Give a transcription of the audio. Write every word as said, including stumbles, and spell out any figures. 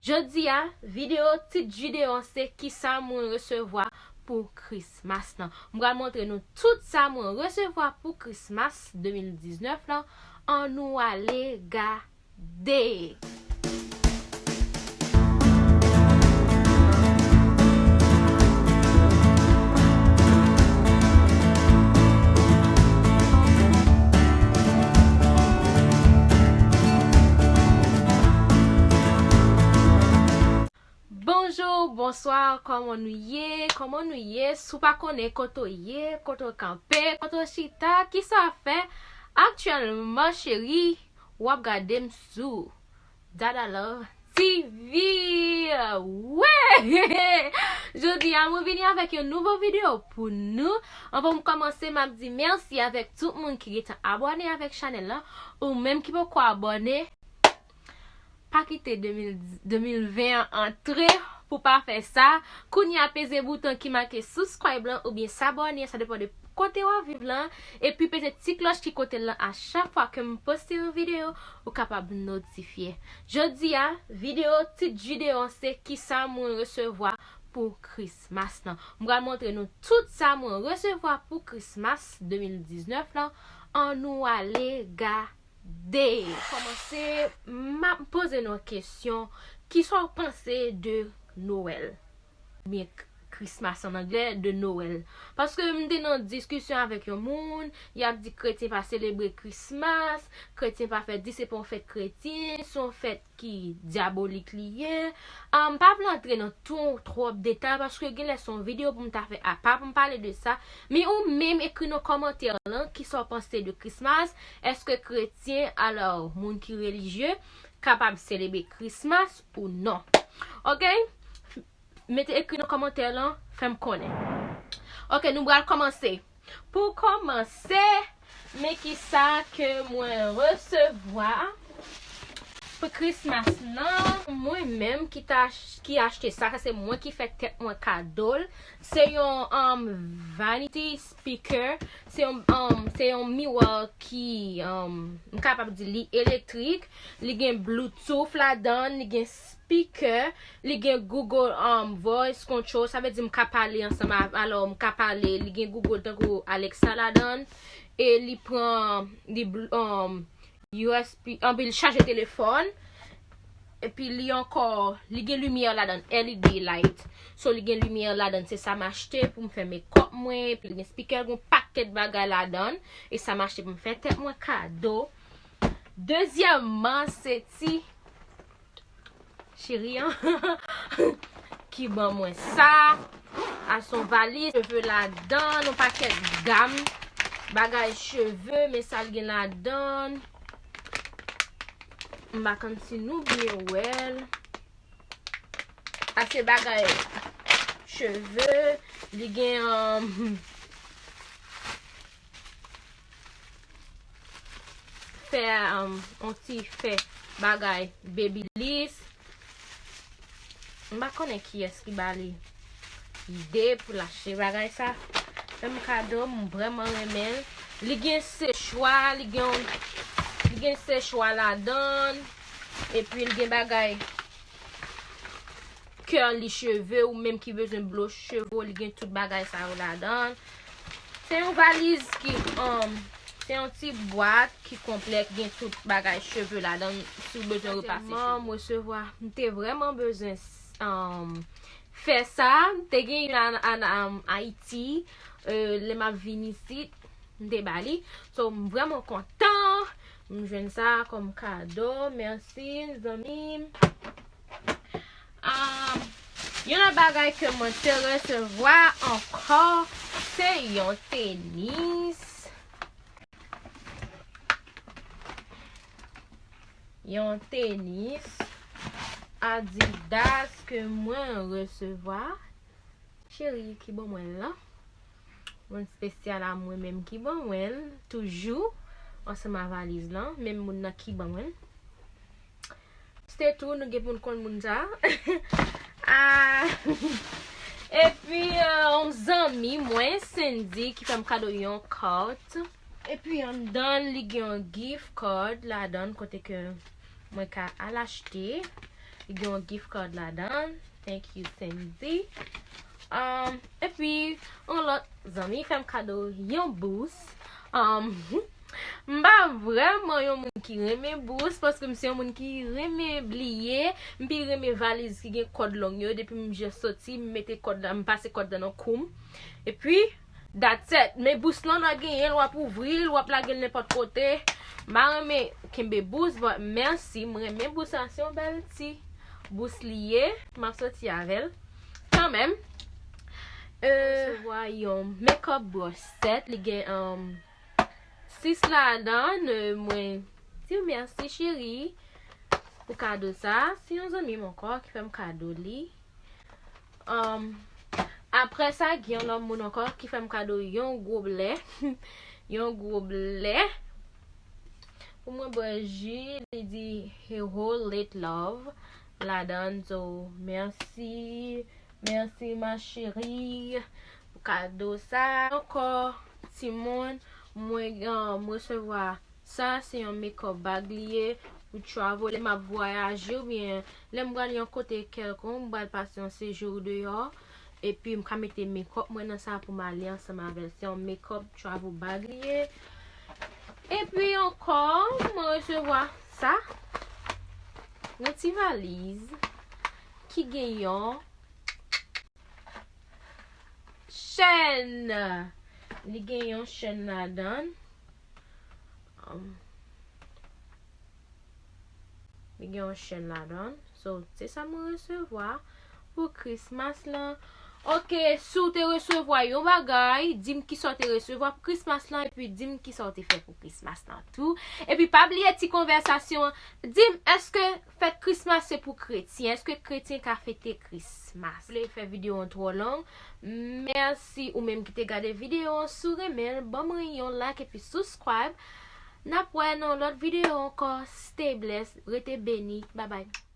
Jodi a, videyo, tit videyo an se kisa mwen resevwa pou Krismas lan. Mwen pral montre nou tout sa mwen resevwa pou Krismas de mil diznèf lan. Ann nou ale gade. Bonjou, bonswa, kòman nou ye? Kòman nou ye? Si w pa konnen kote w ye, kote w kanpe, kote w chita, kisa w ap fè? Aktyèlman, cheri, w ap gade m sou Dada Love T V. Wè! Jodi a, mwen vini avèk yon nouvo videyo pou nou. Anvan m kòmanse, m ap di mèsi avèk tout moun ki gentan abòne avèk chanèl lan. Ou menm ki poko abòne, pa kite de mil, de mil ven an antre pou pa fè sa. Kounye a, peze bouton ki make subscribe lan oubyen s'abonner, sa depann de kote w ap viv lan. Epi peze ti klòch ki kote l lan, a chak fwa ke m poste yon videyo, ou kapab notifye. Jodi a, videyo, tit videyo an se kisa mwen resevwa pou Krismas lan. Mwen pral montre nou tout sa mwen resevwa pou Krismas de mil diznèf lan. Ann nou ale gade. Kòmanse, m ap poze nou kesyon, kisa w panse de Nowèl? Oubyen K-, Christmas an anglè, de Nowèl. Paske m te nan diskisyon avèk yon moun, y ap di kretyen pa selebre Christmas, kretyen pa fèt, di se pa yon fèt kretyen, se yon fèt ki dyabolik li ye. Ah, m pa vle antre nan tou, twòp detay, paske genlè se yon videyo pou m ta fè apa pou m pale de sa. Men ou menm ekri nan kòmantè lan, kisa w panse de Christmas? Èske kretyen, alò, moun ki relijye, kapab selebre Christmas ou non? Oke? Mete ekri nan kòmantè lan, fè m konnen. Oke, nou pral kòmanse. Pou kòmanse, men kisa ke mwen resevwa pou Christmas lan. Mwen menm ki ta ach-, ki achte sa, sa se mwen ki fè tèt mwen kado l. Se yon, um, vanity speaker. Se yon, um, se yon miwa ki, um, m kapab di li elektrik. Li gen Bluetooth ladan, li gen speaker, li gen Google, um, Voice Control, sa vle di m ka pale ansanm avè, alò, m ka pale, li gen Google tankou Alexa ladan, e li pran, li bl-, um, U S B, anpi li chaje telefòn, epi li ankò, li gen limyè ladan, L E D light. So, li gen limyè ladan, se sa m achte pou m fè makeup mwen, epi li gen speaker, gen yon pakèt bagay ladan, e sa m achte pou m fè tèt mwen kado. Dezyèmman, se ti cheri an ki ban mwen sa. A, se yon valiz, cheve ladan, yon pakèt gam bagay cheve, men sa l gen ladan. M pa konn si nou byen wè l. A, se bagay cheve, li gen, um, fè, um, on ti fè bagay Babyliss. M pa konnen kiyès ki ba li ide pou l achte bagay sa. Fè m kado, m vrèman renmen l. Li gen sechwa, li gen, li gen sechwa ladan l. Epi l gen bagay curly cheve, ou menm ki bezwen blo cheve w, li gen tout bagay sa yo ladan. Se yon valiz ki, um, se yon ti bwat ki konplè, ki gen tout bagay cheve ladan, si w bezwen repase cheve. Tèlman m resevwa, m te vrèman bezwen, um, fè sa. M te gen youn an, an, um, Ayiti, euh, lè m ap vin isit, m te ba li. So, m vrèman kontan. M jwenn sa kòm kado. Mèsi, zanmi m. Ah, yon lòt bagay ke mwen te resevwa ankò, se yon tenis. Yon tenis Adidas ke mwen resevwa. Cheri ki ban mwen l lan. Moun espesyal a mwen menm ki ban mwen l toujou, ansanm a valiz lan, menm moun nan ki ban mwen l. Se tou, nou gen pou n konn moun sa. Ah. Epi, euh, yon zanmi mwen, Cindy, ki fè m kado yon carte. Epi anndan l, li gen yon gift card ladan l kote ke mwen ka al achte. Gen yon gift card ladan. Thank you, Sandy. Um, epi, yon lòt zanmi fè m kado yon bous. Um, m pa vrèman yon moun ki renmen bous, paske m se yon moun ki renmen bliye. M pi renmen valiz ki gen kòd long yo. Depi m jis soti, m mete kòd la, m pase kòd la nan kou m. Epi, that's it. Men bous lan, w ap genyen l, w ap ouvri l, w ap lage l nenpòt kote. M pa renmen kenbe bous, but mèsi. M renmen bous la. Se yon bèl ti bous li ye. M ap soti avè l kanmenm. Euh, resevwa yon makeup brush set. Li gen, um, sis ladan. Euh, mwen di w mèsi, cheri, pou kado sa. Se yon zanmi m ankò ki fè m kado li. Um, apre sa, gen yon lòt moun ankò ki fè m kado yon gwo blè. Yon gwo blè. Pou mwen bwè ji, li di, "Hey, hold it, love." Ladan, so, mèsi. Mèsi, ma chérie, pou kado sa. Ankò, timoun, mwen, um, resevwa sa, se yon makeup bag li ye pou travel. Lè m ap vwayaje oubyen lè m pral yon kote kèlkonk, m pral pase yon sejou deyò. Epi m ka mete makeup mwen nan sa pou m ale ansanm avè l. Se yon makeup travel bag li ye. Epi ankò, mwen resevwa sa. Yon ti valiz ki gen yon chèn. Li gen yon chèn ladan. Um, li gen yon chèn ladan. So, se sa mwen resevwa pou Christmas lan. Ok, si w te resevwa yon bagay, di m kisa w te resevwa pou Christmas lan, epi di m kisa w te fè pou Christmas lan tou. Epi pa bliye ti konvèsasyon an. Di m, èske fèt Christmas se pou kretyen? Èske kretyen ka fete Christmas? M vle fè videyo an twò long. Mèsi ou menm ki te gade videyo an. Si w renmen l, ban mwen yon like epi subscribe. N ap wè nan lòt videyo ankò. Stay blessed. Rete beni. Bye bye.